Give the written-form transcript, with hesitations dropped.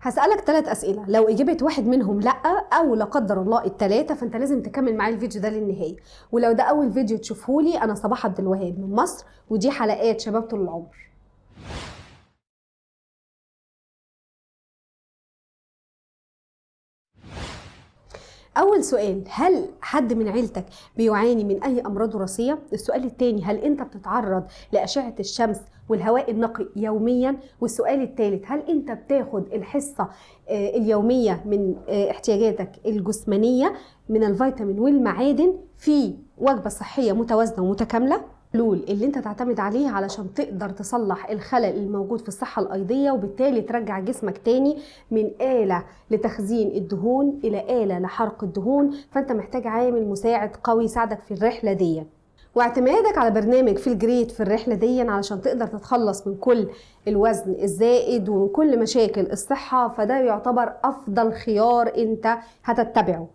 هسألك 3 أسئلة، لو إجابة واحد منهم لأ أو لا قدر الله ال3 فأنت لازم تكمل معايا الفيديو ده للنهاية. ولو ده أول فيديو تشوفهولي، أنا صباح عبد الوهاب من مصر، ودي حلقات شباب طول العمر. أول سؤال، هل حد من عيلتك بيعاني من أي أمراض وراثية؟ السؤال التاني، هل أنت بتتعرض لأشعة الشمس والهواء النقي يوميا؟ والسؤال التالت، هل أنت بتاخد الحصة اليومية من احتياجاتك الجسمانية من الفيتامين والمعادن في وجبة صحية متوازنة ومتكاملة؟ الحلول اللي انت تعتمد عليها علشان تقدر تصلح الخلل الموجود في الصحة الأيضية، وبالتالي ترجع جسمك تاني من آلة لتخزين الدهون إلى آلة لحرق الدهون، فانت محتاج عامل مساعد قوي يساعدك في الرحلة دي. واعتمادك على برنامج فيل جريت في الرحلة دي علشان تقدر تتخلص من كل الوزن الزائد ومن كل مشاكل الصحة، فده يعتبر أفضل خيار انت هتتبعه.